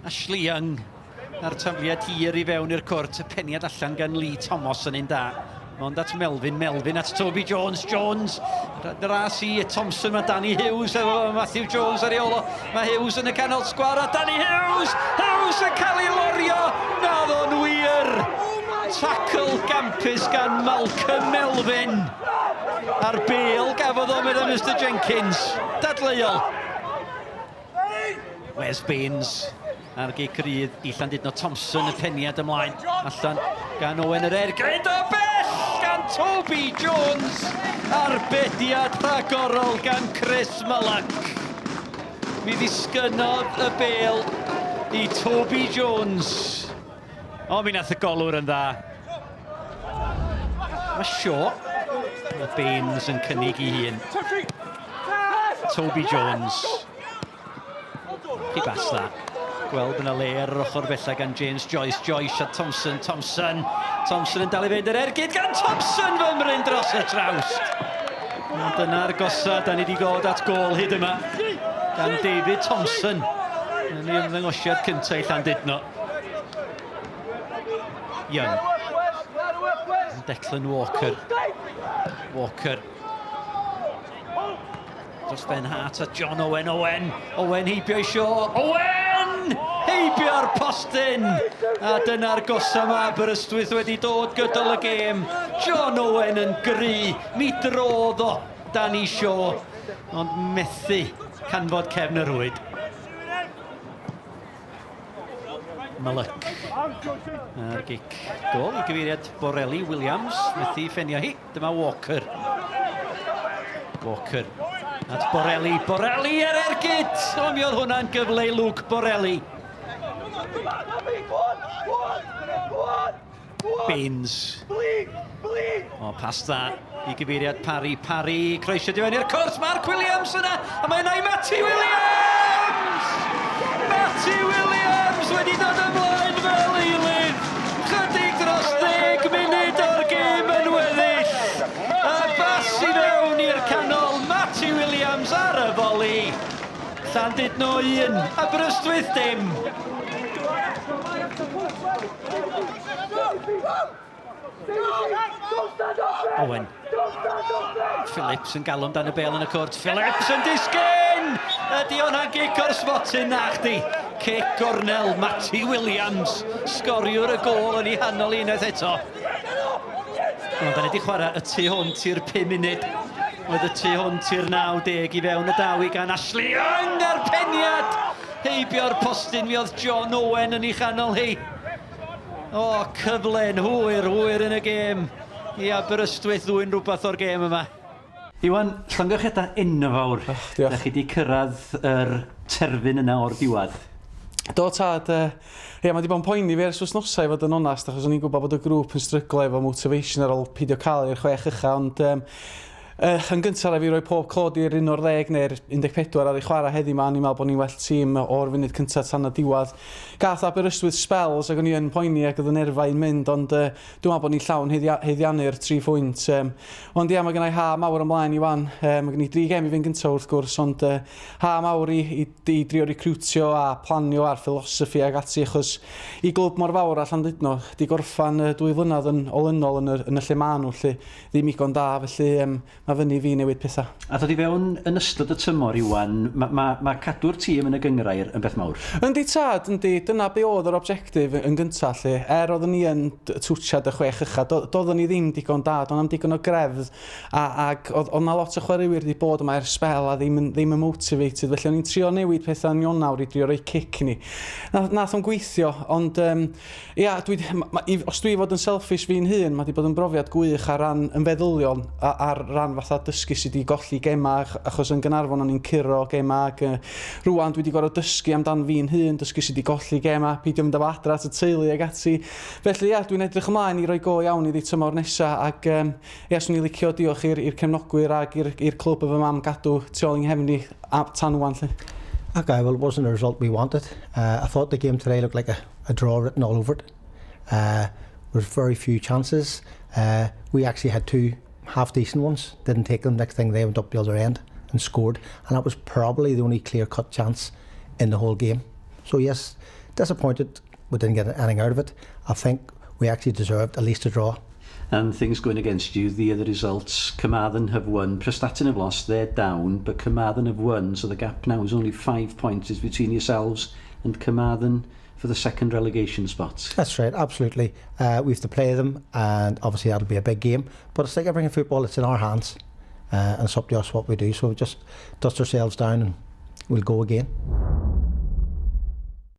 Ashley Young a'r tafliad hir i fewn i'r cwrt, y peniad allan gan Lee Thomas yn un da. Ond at Melvin, Melvin at Toby Jones, Jones, ras i Thompson, mae Danny Hughes efo Matthew Jones ar ei ôl o. Mae Hughes yn y canol sgwar a Danny Hughes! Hughes yn cael ei lorio! Naddo'n wir! Tackle gampus gan Malcolm Melvin. A'r bêl gafodd o, meddai Mr Jenkins. Dadleuol. Wes Baines a'r gic rydd i Llandudno. Thompson y peniad ymlaen. Allan gan Owen yr ergyd o bell gan Toby Jones. Arbediad rhagorol gan Chris Mullock. Mi ddisgynnodd y bêl i Toby Jones. O, mi nath y golwr yn dda. Mae Shaw. Mae Baines yn cynnig i hun. Toby Jones. Chi bas dda. Gweld yna le ar yr ochr bella gan James Joyce. Joyce a Thompson. Thompson. Thompson yn dal i fynd yr ergyd gan Thompson fymryn dros y trawst. Ond dyna'r gosa da ni wedi dod at gôl hyd yma gan David Thompson yn ei ymddangosiad cyntaf i Llandudno. Young. Declan Walker. Walker. Dros Ben Hart a John Owen. Owen. Owen heibio i Shaw. Owen! Heibio'r postyn! A dyna'r gosa mae Aberystwyth wedi dod gydol y gêm. John Owen yn gry. Mi drodd o Danny Shaw. Ond methu canfod cefn y rwyd. Mullock. A'r gic gol i gyfeiriad Borelli Williams. Methu ffenio hi. Dyma Walker. Walker. At Borelli. Borelli ar ergyd! O, mi oedd hwnna'n gyfle i Luke Borelli. Baines. O, pas dda i gyfeiriad Parry. Parry, croesio di fewn i'r cwrt. Mark Williams yna, a mae yna i Matty Williams! Matty Williams wedi dod ymlaen fel eilydd. Chydig dros ddeg munud o'r gêm yn weddill. A bas i fewn i'r canol, Matty Williams ar y foli. Llandudno 1, Aberystwyth dim. Owen. Phillips yn galw amdan y bêl yn y cwrt. Phillips yn disgyn! Ydy hwnna'n gic o'r smotyn? Na chdi. Cic gornel, Matty Williams, sgoriwr y gôl yn ei hanol unwaith eto. Ond da ni wedi chwarae y tu hwnt i'r 5 munud. Oedd y tu hwnt i'r 90 i fewn y daw i gan Ashley Young a'r peniad! Heibio'r postyn mi oedd John Owen yn ei chanol hi. O, cyfle'n hwyr, hwyr yn y gêm i Aberystwyth ddwyn rhywbeth o'r gêm yma. Iwan, llongyfarchiadau enfawr. Oh, diolch. Da chi wedi cyrraedd yr terfyn yna o'r diwedd. Do tad, uh, ie, mae wedi bod yn poeni fi ers wythnosau i fod yn onast, achos o'n i'n gwybod bod y grŵp yn stryglo efo motivation ar ôl peidio cael i'r chwech ucha, ond um, Yn gyntaf, rhaid fi roi pob clod i'r 11 neu'r 14 ar ei chwarae heddi 'ma. O'n i'n meddwl bod ni'n well tîm o'r funud cyntaf tan y diwedd. Gath Aberystwyth spells ac o'n i yn poeni ac oedd y nerfau yn mynd, ond uh, dwi'n meddwl bod ni'n llawn haeddiannu'r tri phwynt. Um, ond ia, mae gennau ha mawr ymlaen i wan. Um, mae gen i dri gem i fynd gyntaf wrth gwrs, ond uh, ha mawr i, i, i drio recrwtio a planio a'r philosophy ag ati, achos i glwb mor fawr a Llandudno, di gorffan uh, 2 flynedd yn olynol yn y, yn y lle maen nhw, lle ddim igon da, felly um, mae fyny i fi newid pethau. A dod i fewn yn ystod y tymor, Iwan, mae ma, ma cadw'r tîm yn y gynghrair yn beth mawr. Yndi tad, yndi. Dyna be oedd yr objective yn gyntaf, lle. Er oeddwn ni yn twtsiad y chwech ucha, do, doeddwn ni ddim digon da, doedd na'm digon o grefdd, a, ac oedd, oedd 'na lot o chwaraewyr wedi bod yma ers sbel a ddim yn, ddim yn motivated, felly o'n i'n trio newid pethau yn Ionawr i drio rhoi cic ni. Nath, nath o'n gweithio, ond um, Ia, dwi, ma, i, os dwi fod yn selfish fi'n hun, mae wedi bod yn brofiad gwych ar ran yn feddyliol, a, ar ran fatha dysgu sydd wedi golli gema, achos yn Gaernarfon o'n i'n curo gema, ac uh, rwan dwi wedi gorfod dysgu amdan fi'n hun, dysgu sydd wedi golli gema, peidio mynd efo adra at y teulu ag ati. Felly ia, dwi'n edrych ymlaen i roi go iawn iddi tymor nesa, ac um, ia, swn i licio diolch i'r cefnogwyr ac i'r clwb efo mam gadw tu ôl i'n nghefn i tan wan 'lly. Okay, well, it wasn't the result we wanted. I thought the game today looked like a draw written all over it. There was very few chances. We actually had two half decent ones, didn't take them. Next thing they went up the other end and scored, and that was probably the only clear cut chance in the whole game. So yes, Disappointed we didn't get anything out of it. I think we actually deserved at least a draw. And things going against you, the other results, Carmarthen have won, Prestatyn have lost, they're down, but Carmarthen have won, so the gap now is only 5 points is between yourselves and Carmarthen for the second relegation spot. That's right, absolutely. We have to play them, and obviously that'll be a big game. But it's like everything in football, it's in our hands, and it's up to us what we do. So we just dust ourselves down and we'll go again.